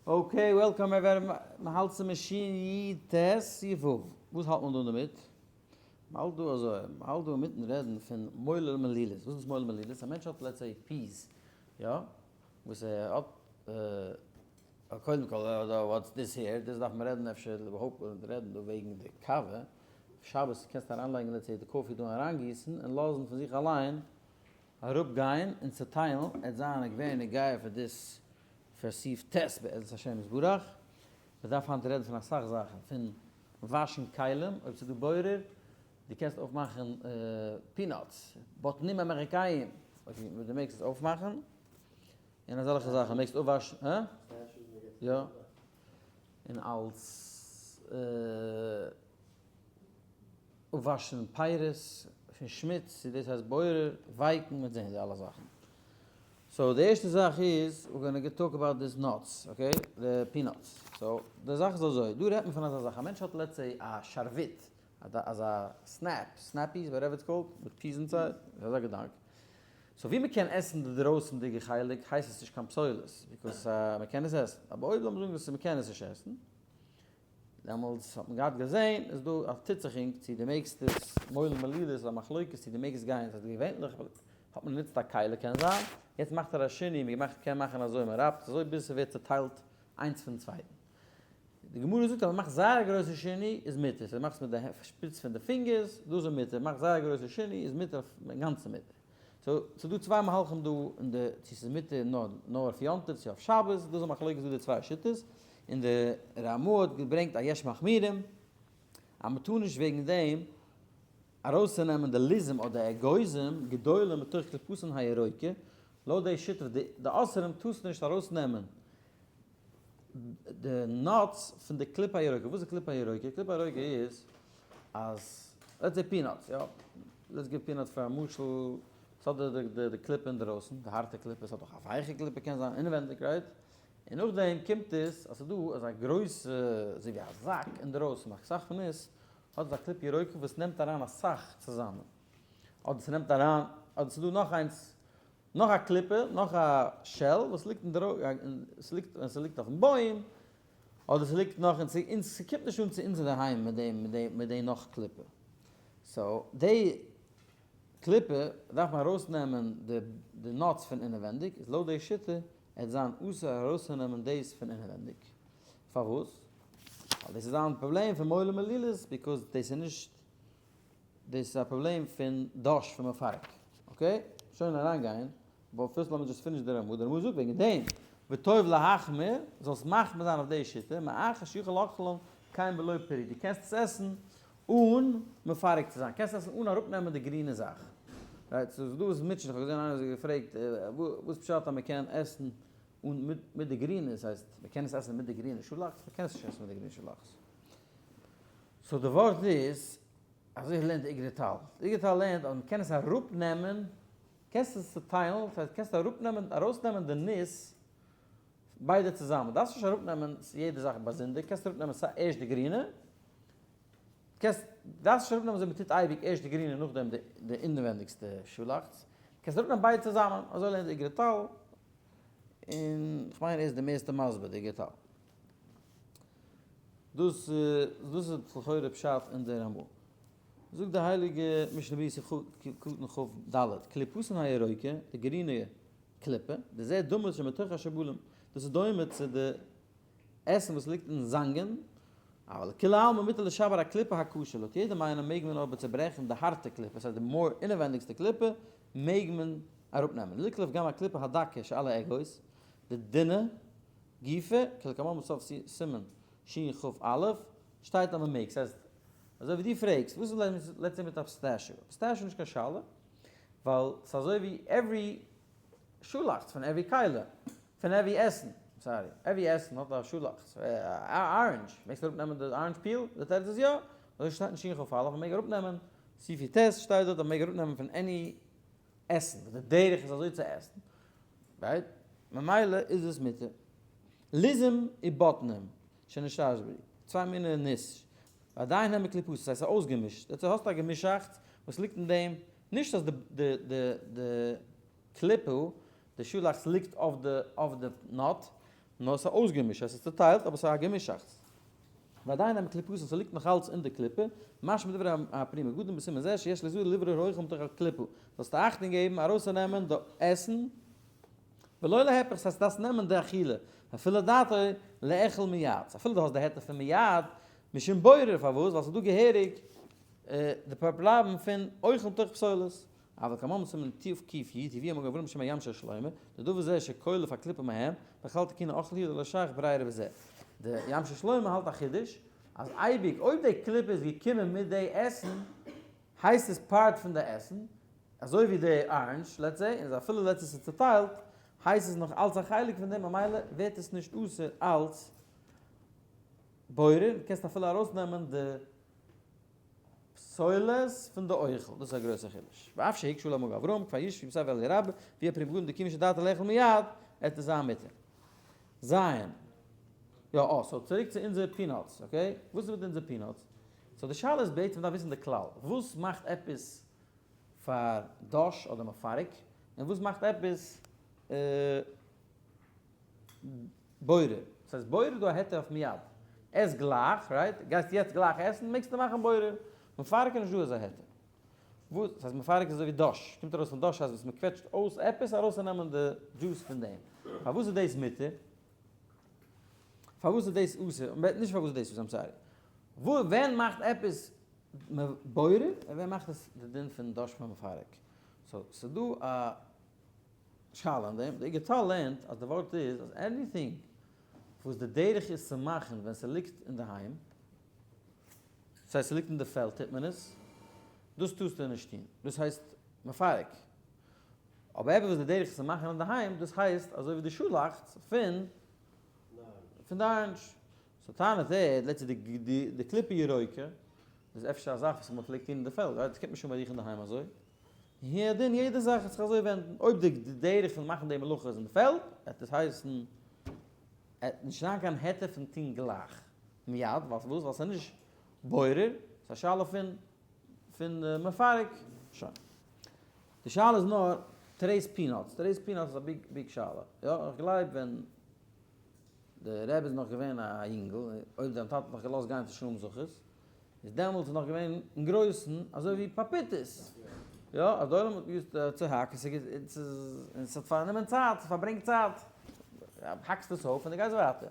Okay, welcome everybody, מ'האלט צום שין י ט סעיף ו'. וואס האלט מען דא אינדערמיט? מ'האלט דא אזוי, מ'האלט דא אינמיטן רעדן פון מולל מלילות. וואס איז דאס מולל מלילות? א מענטש האט let's say peas, יא? וואס ער האט, קודם כל, what's this here? דאס דארף מען רעדן אפשר איבערהויפט רעדן דא וועגן די קאווע. שבת קענסטו אריינלייגן let's say די coffee דא אריינגיסן און לאזן פון זיך אליין אראפ גיין און צוטיילן, עט זיין א געווען נוגע פאר דאס פאר סעיף ט' בעזרת השם יתברך, מען דארף היינט רעדן פון אסאך זאכן, פון וואשן כלים אויב ס'איז דא בורר, דו קענסט אויפמאכן peanuts, בוטנים אמעריקאים, אויב דו מעגסט עס אויפמאכן, און אזעלכע זאכן, מעגסט אפוואשן, הא? יא, און אלס. אפוואשן פירות פון שמוץ, צו דאס הייסט בורר, ווייקן, מ'וועט זען די אלע זאכן. So די ערשטע זאך איז, we're gonna talk about this nuts, okay? די peanuts. So די זאך איז אזוי, דא רעדט מען פון אזא זאך, א מענטש האט let's say א שרביט, אזא snap, Snappies, whatever it's called, מיט peas inside, אזא געדאנק. So ווי מ'קען עסן די דרויסנדיגע חלק הייסט עס נישט קיין פסולת, because מ'קען עס עסן. אבער אויב לאמיר זאגן אז מ'קען עס נישט עסן, דעמאלטס האט מען געהאט געזען איז דא א טוט-זיך-אונג צו דו מעגסט עס מולל מלילות איז א מחלוקת צו דו מעגסט גיין ס'הייסט געווענליך האט מען גענוצט א כלי קען זיין יעצט מאכט ער א שינוי מען געמאכט קען מאכן אזוי מען רייבט עס אזוי ביז ס'ווערט צוטיילט איינס פון צווייטן די גמרא זאגט אז מען מאכט זייער א גרויסע שינוי איז מותר ס'הייסט מאכסט מיט די שפיץ פון די פינגערס דאס איז מותר מאכט זייער א גרויסע שינוי איז מותר אינגאנצן מותר. So ס'איז דא צוויי מהלכים דא אין די צו ס'איז מותר נאר נאר אויף יום טוב צו אויף שבת, דאס איז א מחלוקת דא די צוויי שיטות, און די רמ א האט געברענגט א יש מחמירים אז מ'טאר נישט וועגן דעם ארויסצונעמען די ליזים אדער אגוזים גדולים מתוך קליפתן הירוקה, לויט די שיטה וואס די אוסרים טארסטו נישט ארויסנעמען די nuts פון די קליפה הירוקה, וואס איז קליפה הירוקה? קליפה הירוקה איז אז, let's say peanuts, יא, let's give peanuts פאר א משל, ס'האט די די קליפה אינדערויסן, די הארטע קליפה, ס'האט אויך א ווייכע קליפה קען זיין אינעווענדיג right? און נאכדעם קומט עס אז ס'איז דא אזא גרויסע אזוי ווי א זאק אינדערויסן, אסאך פון עס האט אזא קליפה ירוקה וואס נעמט אריין אסאך צוזאמען, אדער ס'נעמט אריין, אדער ס'איז דא נאך איינס נאך א קליפה, נאך א shell וואס ליגט אין ס'ליגט ווען ס'ליגט אויפן בוים, אדער ס'ליגט נאך און ס'קומט נישט אן צו אונז אינדערהיים מיט דעם מיט די נאך קליפה. So די קליפה דארף מען ארויסנעמען די די nuts פון אינעווענדיג, איז לויט די שיטה עט זיין אסור ארויסצונעמען דאס פון אינעווענדיג. פארוואס? ווייל דאס איז זיין פראבלעם פון מולל מלילות, because דאס איז נישט דאס איז א פראבלעם פון דש פון מפרק. Okay? שוין אריינגיין, but first לאמיר just finish די רמא, די רמא זאגט וועגן דעם, וטוב להחמיר, זאלסט מחמיר זיין אויף די שיטה, מאחר שיכול לאכלם כן בלא פירוק, דו קענסט עס עסן אן מפרק צו זיין, קענסט עסן אן אראפנעמען די גרינע זאך. Right, so דא איז מוטשען, איך האב געזען איינער האט זיך געפרעגט, וואס פשט אז מען קען עסן אן מיט די גרינע, עס הייסט מען קען עס עסן מיט די גרינע שאלאכץ? מען קען עס נישט עסן מיט די גרינע שאלאכץ. So די ווארט איז, אזוי לערנט די איגרי טל. די איגרי טל לערנט אז מ'קען עס אראפנעמען, קענסט עס צוטיילן, דאס הייסט קענסט אראפנעמען, ארויסנעמען די ניס ביידע צוזאמען, דארפסט נישט אראפנעמען יעדע זאך באזונדער, קענסט אראפנעמען סיי ערשט די גרינע, קענסט, דארפסט נישט אראפנעמען אזוי מ'טוט אייביג ערשט די גרינע נאכדעם די אינווענדיגסטע שאלאכץ, קענסט אראפנעמען ביידע צוזאמען, אזוי לערנט די איגרי טל, און כ'מיין ער איז די מערסטע מסביר די איגרי טל. דאס דאס איז לכאורה פשט אין די רמא. זאגט די הייליגע משנה ברורה סעיף קטן כ ד, קליפתן הירוקה, די גרינע קליפה, דזה דומות שמתוך השבולים, דאס איז דומה צו די עסן וואס ליגט אין זאנגען, אבל לכולי עלמא מותר לשבר הקליפה הקשה, לויט יעדעם איינעם מעג מען אבער צעברעכן די הארטע קליפה, ס'הייסט די more אינעווענדיגסטע קליפה מעג מען אראפנעמען, לקלף גם הקליפה הדקה שעל האגוז, די דינע גופא, כלקמן בסוף סימן שכ א, שטייט אז מ'מעג, ס'הייסט, אזוי ווי דו פרעגסט, וואס איז let's say מיט א pistachio? Pistachio איז נישט קיין שאלה, ווייל ס'איז אזוי ווי every שאלאכץ פון every כלי, פון every עסן, sorry, every עסן האט א שאלאכץ, א orange, מעגסט אראפנעמען די orange peel? די תירוץ איז יא, אזוי שטייט אין שכ א, מ'מעג אראפנעמען, סעיף ט שטייט דארט אז מ'מעג אראפנעמען פון any עסן, וואס די דרך איז אזוי צו עסן, right? ממילא איז עס מותר. ליזים ובוטנים, שנשתרבבו, צוויי מיני ניס, ועדיין הם בקליפתן, ס'הייסט ס'איז אויסגעמישט, דערצו האסטו א געמישאכטס וואס ליגט אין דעם, נישט אז די די די די קליפה, די שאלאכץ ליגט אויף די אויף די nut, נאר עס איז אויסגעמישט, עס איז צוטיילט אבער עס איז א געמישאכטס. ועדיין הם קליפות און ס'ליגט נאך אלץ אין די קליפה, משמע דברי הפרי מגדים בסימן זה שיש לזהר לברר האוכל מתוך הקליפה, זאלסטו אכטונג געבן ארויסצונעמען די עסן, ולא להיפך, ס'הייסט דארפסט נעמען די אכילה, אפילו דעתו לאכול מיד, אפילו דו האסט די היתר פון מיד, משום בורר, פארוואס? ווייל ס'איז דא געהעריג די פראבלעם פון אוכל מתוך פסולת. אבל כמאמר סימן תקי הביאו המגן אברהם בשם הים של שלמה, לדבר זה שקולף הקליפה מהם, בכלל תיקוני אכל הוא דלא שייך ברירה בזה. די ים של שלמה האלט א חידוש, אז אייביג אויב די קליפה איז געקומען מיט די עסן, הייסט עס part פון די עסן, אזוי ווי די orange let's say, און אפילו let's say ס'איז צוטיילט, הייסט עס נאך אלץ א חלק פון דעם ממילא ווערט עס נישט אסור אלץ בורר, קענסט אפילו ארויסנעמען די פסולת פון די אוכל, דאס איז א גרויסע חידוש. ואף שהקשו למגן אברהם, כבר ישבי בספר אלי רבה, ווי א פרי מגדים דקימי שדעתו לאכול מיד, עט עס זיין מותר. ז. יא, אה, so צוריק צו אונזער peanuts, okay? וואס איז מיט אונזער peanuts? so די שאלה איז בעצם, מ'דארף וויסן די כלל, וואס מאכט עפעס פאר דש אדער מפרק, און וואס מאכט עפעס בורר, דאס הייסט בורר איז דא א היתר אויף מיד, עס גלייך, right? גייסט יעצט גלייך עסן, מעגסטו מאכן בורר, מפרק איז נישט דא אזא היתר. וואס? דאס הייסט מפרק איז אזוי ווי דש, קומט ארויס פון דש אז וואס מען קוועטשט אויס עפעס ארויסצונעמען די דזשוס פון דעם. פארוואס איז דאס מותר? פארוואס איז דאס אסור? נישט פארוואס איז דאס אסור, I'm sorry. ווען מאכט עפעס בורר און ווען מאכט עס די דין פון דש פון מפרק? so ס'דא א שאלה אין דעם, די איגר טל לערנט אז די ווארט איז אז anything וואס די דרך איז צו מאכן ווען ס'ליגט אינדערהיים, דאס הייסט ס'ליגט אין די פעלד טוט מען עס, דאס טארסטו נישט טון, דאס הייסט מפרק. אבער עפעס וואס די דרך איז צו מאכן אינדערהיים, דאס הייסט אזוי ווי די שאלאכץ פון פון די orange. so טענה'ט ער, let's say די קליפה ירוקה, איז אפשר א זאך וואס מ'פלעגט טון אין די פעלד, right? עס קומט נישט אן ביי דיך אינדערהיים אזוי. הוא הדין יעדע זאך וועט זיך אזוי ווענדן, אויב די דרך פון מאכן די מלאכה איז אין די פעלד, וועט עס הייסן, עט נישט זיין קיין היתר פון טון גלייך, מיד, ווייל וואס? ווייל ס'איז נישט בורר, ס'איז א שאלה פון פון מפרק, שוין. די שאלה איז נאר, trace peanuts, trace peanuts איז א big big שאלה, יא, איך גלייב ווען די רבי איז נאך געווען א יונגל, אויב זיין טאטע האט נאך געלאזט גיין צו שלום זכר'ס, איז דעמאלטס נאך געווען אין גרויסן אזוי ווי פאפיטעס, יא, אז די עולם האט געוואוסט צו האקן, און ס'האט פארנומען צייט, ס'פארברענגט צייט, האקסט עס אויף און דו גייסט ווייטער.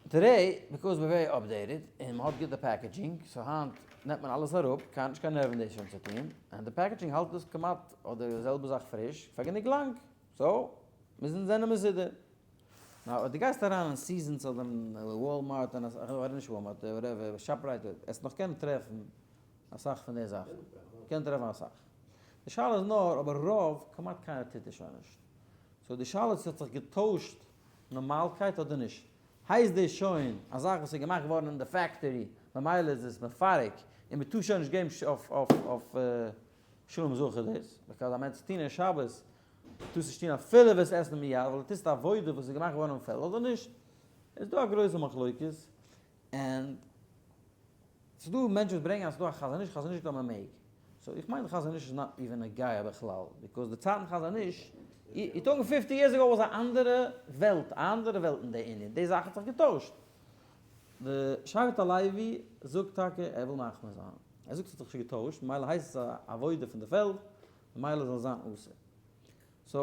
today, because we're very updated, און מ'האט גוטע packaging, so היינט נעמט מען אלעס אראפ, קיינער האט נישט קיין נערוון דאס שוין צו טון, און די packaging האלט עס כמעט אדער די זעלבע זאך פריש פאר גענוג לאנג, so מיר זענען מסודר. נאר אויב דו גייסט אריין אין Seasons אדער אין וואלמארט און אדער נישט וואלמארט whatever ShopRite וועסט נאך קענען טרעפן אסאך פון די זאכן, קען טרעפן אסאך. די שאלה איז נאר אבער רוב כמעט קיינער טוט עס שוין נישט. so די שאלה איז צו האט זיך געטוישט נארמאלקייט אדער נישט. הייסט דאס שוין א זאך וואס איז געמאכט געווארן אין די factory ממילא איז עס מפרק און מען טאר שוין נישט געבן אויף שלום זכר דאס, because א מענטש טון אין שבת טארסט נישט טון אפילו וועסט עסן מיד, ווייל דו טוסט א עבודה וואס איז געמאכט געווארן אין פעלד אדער נישט, איז דא א גרויסע מחלוקת, און ס'איז דא מענטשן וואס ברענגען אז ס'איז דא א חזון איש, חזון איש זאגט אז מ'מעג, so איך מיין די חזון איש איז not even נוגע בכלל, because די צייטן חזון איש, you talking 50 years ago was א אנדערע וועלט, א אנדערע וועלט אין די ענין, די זאך האט זיך געטוישט. די שבט הלוי זאגט טאקע ער וויל מחמיר זיין, ער זאגט ס'האט זיך שוין געטוישט, ממילא הייסט עס א עבודה פון די פעלד, ממילא זאל זיין אסור. so,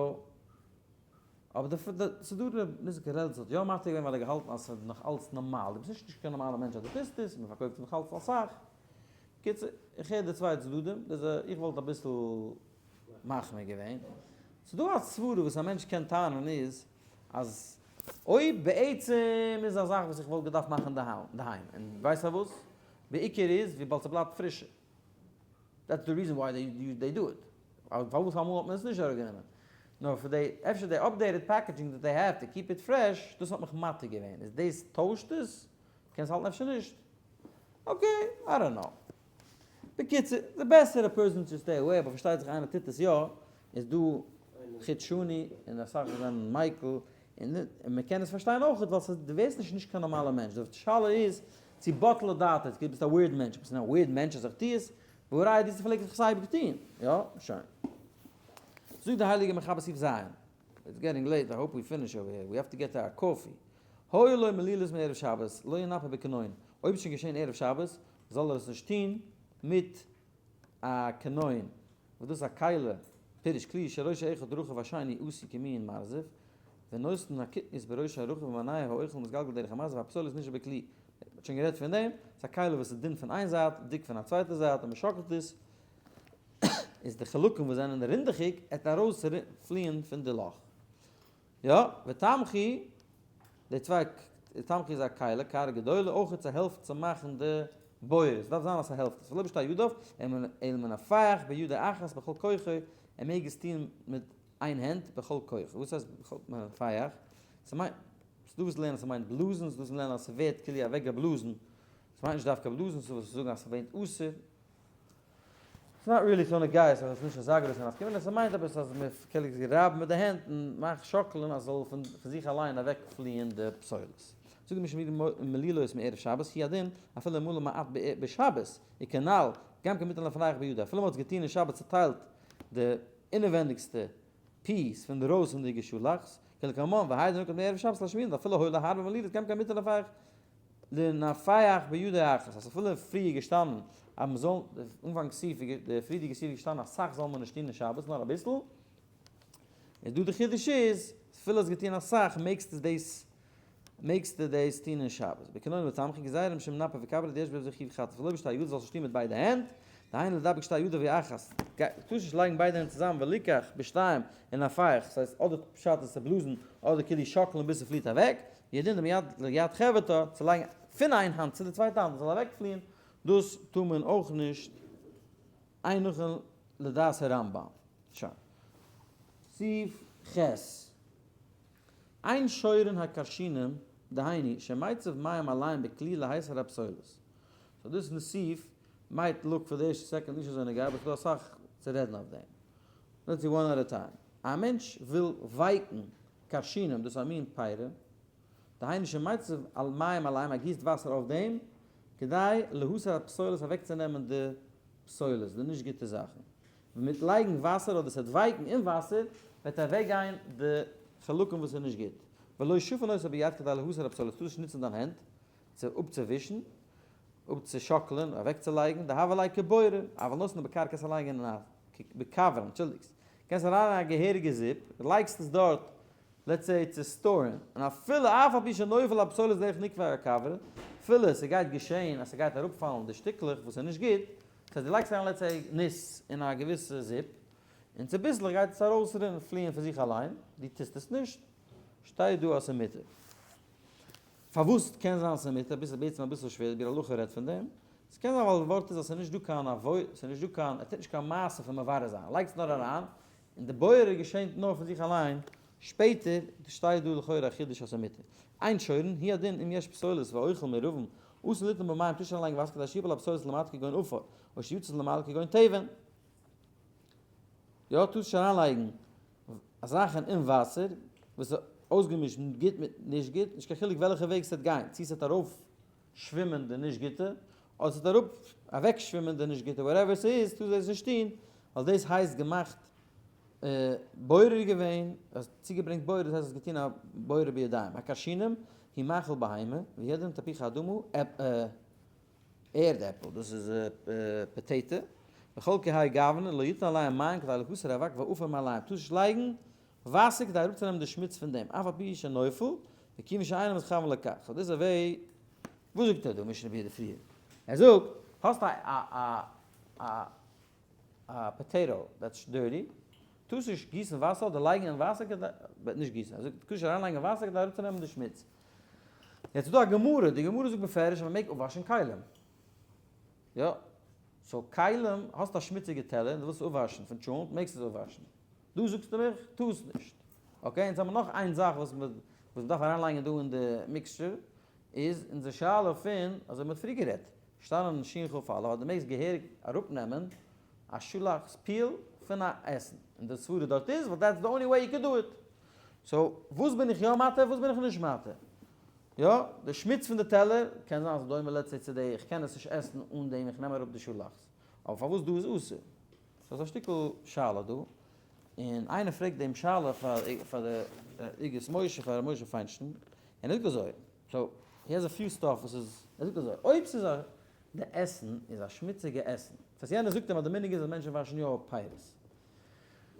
אבער די ס'דא ר' ניסן קרליץ האט יא מתיר געווען ווייל ער האט געהאלטן אז ס'איז נאך אלץ נארמאל, דו ביסט נישט נישט קיין נארמאלע מענטש אז דו טוסט עס, און מ'פארקויפט נאך אלץ אסאך. קיצור, איך הער די צוויי צדדים, דאס איז איך וואלט אביסל מחמיר געווען. ס'דא א סברה וואס א מענטש קען טענה'ן איז, אז אויב בעצם איז א זאך וואס איך וואלט געדארפט מאכן אינדערהיים, און ווייסט פארוואס? בעיקר איז וויבאלד ס'בלייבט פרישער. that's the reason why they do it. פארוואס אמאל האט מען עס נישט אראפגענומען? נאר פאר די, אפשר די updated packaging that they have to keep it fresh, דאס האט מיך מתיר געווען. איז דאס טוישט עס? קענסט האלטן אפשר נישט. okay, I don't know. בקיצור, די בעסערע person to stay away, אבער פארשטייט זיך איינער טוט עס יא, איז דא חוט שני און אסאך וואס זענען מיקל, און מען קען עס פארשטיין אויך, ווייל ס'איז דו ווערסט נישט נישט קיין נארמאלע מענטש, די שאלה איז צו בטלה דעתו, דו ביסט א weird מענטש, ביסט א weird מענטש אז איך טו עס, והא ראיה דו פלעגסט עס אייביג טון, יא, שוין. זאגט די הייליגע מחבר סעיף ז'. It's getting late, I hope we finish over here, we have to get our coffee. היה לו מלילות מערב שבת, לא ינפח בקנון. אויב איז שוין געשען ערב שבת, זאל ער עס נישט טון מיט א קנון, וואס דאס איז א כלי, פירוש כלי שראשו אחד רחב והשני עשוי כמין מרזב, ונותן הקטניות בראשו הרחב ומניע האוכל מתגלגל דרך המרזב והפסולת נשאר בכלי. מ'האט שוין גערעדט פון דעם, ס'איז א כלי וואס איז דין פון איין זייט, דיק פון א צווייטע זייט, און מ'שאקלט עס, איז די חלקים וואס זענען רינדעכיג עט ארויס פליען פון די לאך. יא, ותמחוי, די צוויי, תמחוי איז א כלי, קערה גדולה, אויך ס'העלפט צו מאכן די בורר, ס'דארף זיין אז ס'העלפט עס, ולא בשתי ידיו, אלא מנפח בידו אחת בכל כוחו, ער מעג עס טון מיט איין הענט בכל כוחו, וואס הייסט בכל מנפח? ס'מיינט, ס'דא וואס לערנען אז ס'מיינט בלאזן, ס'דא וואס לערנען אז ס'ווערט כאילו אוועקגעבלאזן, ס'מיינט נישט דווקא בלאזן, ס'דא וואס זאגן אז ס'ווערט אסור. ס'איז not really so נוגע, ס'איז נישט אזא גרויסע נפקא מינה, ס'מיינט עפעס אז מ'קען זיך רייבן מיט די הענט און מאכן שאקלען אז ס'זאל פון זיך אליין אוועק פליען די פסולת. זאגט די משנה מלילות מערב שבת הוא הדין אפילו מלא מעט בשבת וכנ"ל גם כן מותר לנפח בידו אפילו מ'האט עס געטון אין שבת צוטיילט די אינעווענדיגסטע piece פון די דרויסענדיגע שאלאכץ כלקמן והאי דנקט מערב שבת להשמיד אפילו היה לו הרבה מלילות גם כן מותר לנפח לנפח בידו אחת, אז אפילו פריער געשטאנען אז מען זאל, אנפאנג סעיף די פריערדיגע סעיף איז געשטאנען אסאך זאל מען נישט טון אין שבת נאר אביסל, איז דא די חידוש איז, אפילו האסט געטון אסאך מעגסטו דאס מעגסטו דאס טון אין שבת. בקנונא ותמחוי גזירה משום נפה וכברה דיש בזה חיוב חטאת ולא בשתי ידות זאלסט נישט טון מיט ביידע הענט, דהיינו לדבק שתי ידיו כאחת, טארסט נישט לייגן ביידע הענט צוזאמען וליקח בשתיים ולנפח, ס'הייסט אדער פשט איז צו בלאזן אדער כאילו שאקלען ביז ס'פליעט אוועק, ידין דמיד ליד חברתה, צו לייגן פון איין האנט צו די צווייטע האנט עס זאל אוועקפליען, דאס טאר מען אויך נישט, אין נכון לדעת הרמב"ם. שוין. סעיף ח'. אין שורין הכרשינים, דהיינו, שמיצב מים עליהם בכלי להסיר הפסולת. so דאס איז סעיף might look פאר די ערשטע second נישט אזוי נוגע, אבער ס'דא אסאך צו רעדן אויף דעם. Let's see one at a time. א מענטש וויל ווייקן כרשינים, דאס איז א מין פרי, דהיינו שמיצב על מים עליהם, ער גיסט וואסער אויף דעם, כדי להסיר הפסולת אוועקצונעמען די פסולת, די נישט גוטע זאכן. מיט לייגן וואסער אדער ס'וועט ווייקן אין וואסער, וועט אוועקגיין די חלקים וואס איז נישט גוט. ולא שפן אותו ביד כדי להסיר הפסולת, טארסט נישט נוצן דיין הענט צו אפצואווישן, אפצושאקלען, אוועקצולייגן, דהוה ליה כבורר, אבל נותנו בכר קענסט אריינלייגן אין א בכוורן, אנטשולדיגסט, קענסט אריינלייגן א געהעריגע זיפ, לייגסט עס דארט let's say צו store ן, און אפילו אף על פי שנופל הפסולת דרך נקבי הכוורן, אפילו ס'גייט געשען אז ס'גייט אראפפאלן די שטיקלעך וואס איז נישט גוט, ס'הייסט דו לייגסט אריין let's say ניס אין א געוויסע זיפ, און צוביסלעך גייט עס ארויסרינען פליען פון זיך אליין, דו טוסט עס נישט, שטייט דא אז ס'איז מותר. פארוואס קען זיין ס'איז מותר? אביסל בעצם אביסל שווער, די ביאור הלכה רעדט פון דעם. ס'קען זיין ווייל די ווארט איז אז ס'איז נישט דא קיין עבודה, ס'איז נישט דא קיין, ער טוט נישט קיין מעשה פון מברר זיין, ער לייגט עס נאר אריין, און די בורר געשענט נאר פון זיך אליין, שפעטער שטייט דא לכאורה א חידוש אז ס'איז מותר. אין שורין, הוא הדין אם יש פסולת והאוכל מעורבין, אסור ליתן במים טארסט אריינלייגן וואסער כדי שיפול הפסולת למטה כגון עפר, או שיצוץ למעלה כגון תבן. יא, טארסט נישט אריינלייגן זאכן אין וואסער וואס איז אויסגעמישט גוט מיט נישט גוט, נישט קיין חילוק וועלכע וועג ס'וועט גיין, צו ס'וועט ארויף שווימען די נישט גוטע, אדער ס'וועט אראפ אוועק שווימען די נישט גוטע, whatever ס'איז, טארסט דאס נישט טון, ווייל דאס הייסט געמאכט בורר געווען, האסט צוגעברענגט בורר, דאס הייסט האסט געטון א בורר בידיים, הכרשינים, הוא מאכל בהמה, והוא הדין תפוחי אדמה, ערד עפל, דאס איז potato, וכל כהאי גוונא לא יתן עליהם מים כדי להסיר אבק ועפר מעליהם, טארסט נישט לייגן וואסער כדי אראפצונעמען די שמוץ פון דעם, אף על פי שנופל, וכיוון שאינו מתכוון לכך. so דאס איז א וועי, וואס זאגט ער דא משנה ברורה פריער? ער זאגט, האסט א א א א potato that's dirty, טארסט נישט גיסן וואסער אדער לייגן אין וואסער כדי, נישט גיסן, ער זאגט טארסט נישט אריינלייגן אין וואסער כדי אראפצונעמען די שמוץ. יעצט איז דא א גמרא, די גמרא זאגט בפירוש אז מען מעג אפוואשן כלים. יא, so כלים, האסט א שמוציגע טעלער און דו ווילסט עס אפוואשן פון טשולנט, מעגסט עס אפוואשן. דא זאגסטו מיך, טארסט נישט. okay, אונז האבן נאך איין זאך וואס מען וואס מ'דארף אריינלייגן דא אין די mixture, איז אונזער שאלה פון, אזוי מ'האט פריער גערעדט, געשטאנען אין שין כ א, אז דו מעגסט געהעריג אראפנעמען א שאלאכץ peel פון א עסן, און די סברה דארט איז, ווייל that's the only way you can do it. so וואס בין איך יא מתיר וואס בין איך נישט מתיר? יא, די שמוץ פון די טעלער, קען זיין אז דומה let's say צו די איך קען עס נישט עסן אן דעם איך נעם אראפ די שאלאכץ, אבער פארוואס דא איז אסור? סאיז א שטיקל שאלה דא. און איינער פרעגט דעם שאלה פאר די אגרות משה, פאר ר' משה פיינשטיין, און ער זאגט אזוי, so he has a few stuff וואס איז, ער זאגט אזוי, אויב ס'איז א, די עסן איז א שמוציגע עסן, דאס הייסט יענער זאגט אים אז די מנהג איז אז מענטשן וואשן יא אפ פירות,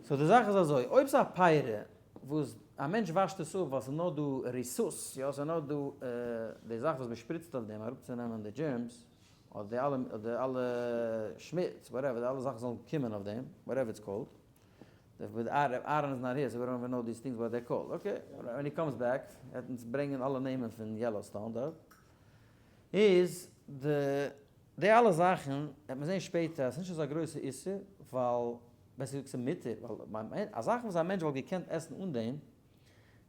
so די זאך איז אזוי, אויב ס'איז א פירה וואס א מענטש וואשט עס אפ ווייל ס'איז נאר דא ריסוס, יא ס'איז נאר דא די זאך וואס מ'שפריצט אויף דעם אראפצונעמען די germs, אדער די אלע די אלע שמוץ whatever די אלע זאכן זאלן קומען אויף דעם whatever it's called, אהרן is not here so we don't even know these things what they're called, okay when he comes back וועט אונז ברענגען אלע נעמען פון יעלאוסטאון דארט, איז די די אלע זאכן וועט מען זען שפעטער אז ס'איז נישט אזא גרויסע איסור ווייל בעסער געזאגט ס'איז מותר ווייל א זאך וואס א מענטש וואלט געקענט עסן אן דעם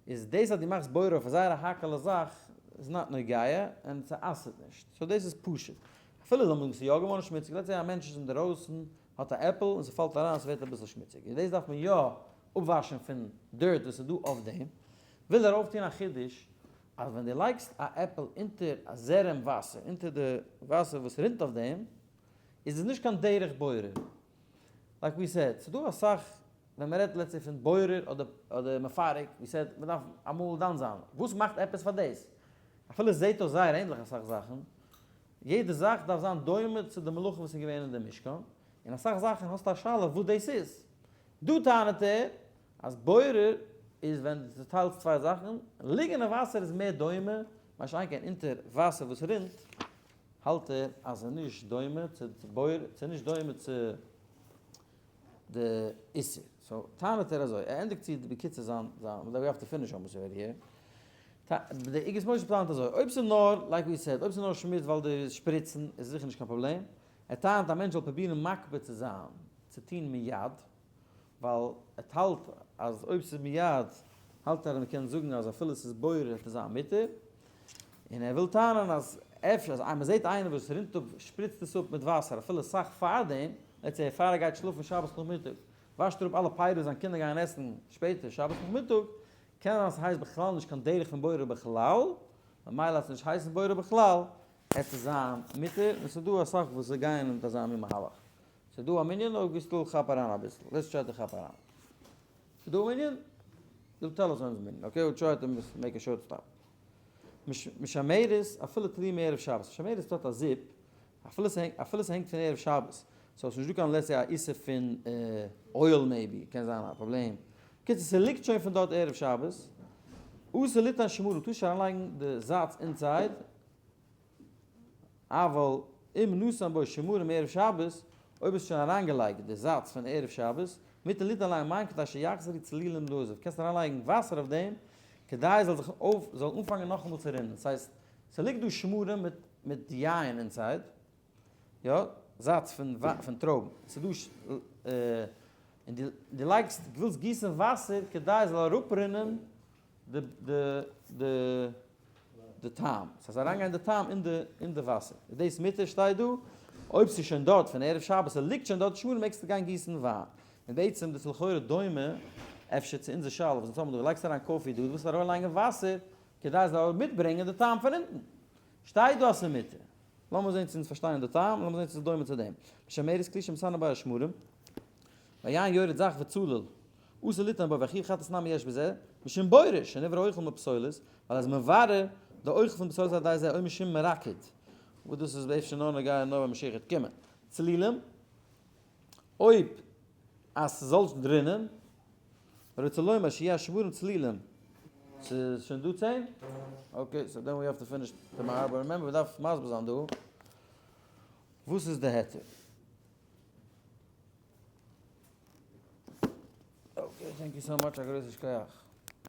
איז דאס אז דו מאכסט בורר אויף א זייער א האקעלע זאך איז not נוגע און ס'אסר'ט נישט, so דאס איז פשוט. אפילו זאל מען זאגן ס'איז יא געווארן שמוציג, let's say א מענטש איז אינדערויסן האט א עפל און ס'פאלט אריין ס'ווערט אביסל שמוציג, און דאס דארף מען יא אפוואשן פון dirt וואס איז דא אויף דעם, וויל ער אויפטון א חידוש אז ווען דו לייגסט א עפל אונטער א זרם וואסער, אונטער די וואסער וואס רינט אויף דעם, איז עס נישט קיין דרך בורר. like we said, ס'דא אסאך ווען מ'רעדט let's say פון בורר אדער אדער מפרק, we said מ'דארף אמאל דן זיין וואס מאכט עפעס פאר דאס, אפילו עס זעט אויס זייער ענדליך אסאך זאכן, יעדע זאך דארף זיין דומה צו די מלאכה וואס איז געווען אין די משכן, און אסאך זאכן האסטו א שאלה וואס דאס איז. דא טענה'ט ער אז בורר איז ווען דו צוטיילסט צוויי זאכן, ליגן אין וואסער איז מער דומה, מה שאין כן אונטער וואסער וואס רינט, האלט ער אז ס'איז נישט דומה צו בורר, ס'איז נישט דומה צו די איסור. so טענה'ט ער אזוי, ער ענדיגט צו בקיצור זיין זיין, we have to finish almost already here. די אגרות משה פלאנט אזוי, אויב ס'איז נאר, like we said, אויב ס'איז נאר שמוץ ווייל די שפריצן, איז זיכער נישט קיין פראבלעם. ער טענה'ט א מענטש זאל פרובירן מקפיד צו זיין צו טון מיד, ווייל ער האלט אז אויב ס'איז מיד האלט ער אז מ'קען זאגן אז אפילו ס'איז בורר וועט עס זיין מותר, און ער וויל טענה'ן אז אפשר אז מ'זעט איינער וואס רינט אפ שפריצט עס אפ מיט וואסער אפילו סאך פארדעם, let's say פאר ער גייט שלאפן שבת נאכמיטאג וואשט ער אפ אלע פירות זיין קינדער גייען עסן שפעטער שבת נאכמיטאג, קען זיין ס'הייסט בכלל נישט קיין דרך פון בורר בכלל, ממילא אז ס'נישט הייסן בורר בכלל עט עס זיין מותר, און ס'דא אסאך וואס זיי גייען מיט אזא מין מהלך. ס'איז דא א מנין אויב ווילסטו כאפ אריין אביסל, let's try to כאפ אריין. ס'איז דא א מנין? You'll tell us ווען איז מנין, okay we'll try to make a short stop. משמרת אפילו תלוי מערב שבת, משמרת האט א זיפ, אפילו ס'הענגט אפילו ס'הענגט פון ערב שבת, so ס'נישט דא קיין let's say א איסור פון oil maybe, קען זיין א פראבלעם. קיצור ס'ליגט שוין פון דארט ערב שבת, אסור ליתן שמרים, טארסט נישט אריינלייגן די זאץ inside, אבל אם נתן בו שמרים מערב שבת, אויב האסט שוין אריינגעלייגט די זאץ פון ערב שבת, מותר ליתן עליהם מים כדי שיחזרו צלולין לזב, קענסט אריינלייגן וואסער אויף דעם, כדי עס זאל זיך אויף, זאל אנפאנגען נאכאמאל צו רינען, ס'הייסט, ס'ליגט דא שמרים מיט מיט יין inside, יא, זאץ פון פון טרויבן, ס'דא און דו דו לייגסט, דו ווילסט גיסן וואסער כדי עס זאל אראפרינען די די די די טעם, ס'זאל אריינגיין די טעם אין די אין די וואסער, איז דאס מותר שטייט דא, אויב ס'איז שוין דארט פון ערב שבת, ס'ליגט שוין דארט שמרים מעגסטו גיין גיסן וויין, און בעצם דאס איז לכאורה דומה אפשר צו אונזער שאלה וואס אונז האבן דא, דו לייגסט אריין coffee דא, דו ווילסט אריינלייגן וואסער כדי עס זאל מיטברענגען די טעם פון אונטן, שטייט דא אז ס'איז מותר, לאמיר זען צו אונז פארשטייען די טעם, לאמיר זען צו ס'איז דומה צו דעם, משמרת כלי שמסנן בה השמרים, והיין יורד זך וצלול, אסור ליתן בו וחיוב חטאת נמי יש בזה, משום בורר שנברא אוכל מפסולת, ווייל ער איז מברר די אוכל פון פסולת על ידי זה או משום מרקד, וואס דאס איז אפשר נאר נוגע נאר ווען משיח וועט קומען. צלולים, אויב אז ס'זאל רינען, רוצה לומר שיהיו השמרים צלולים, ס'איז שוין דא 10? Okay, so then we have to finish tomorrow, but remember מ'דארף מסביר זיין דא וואס איז די היתר. Okay, thank you so much, א גרויסע שכוח.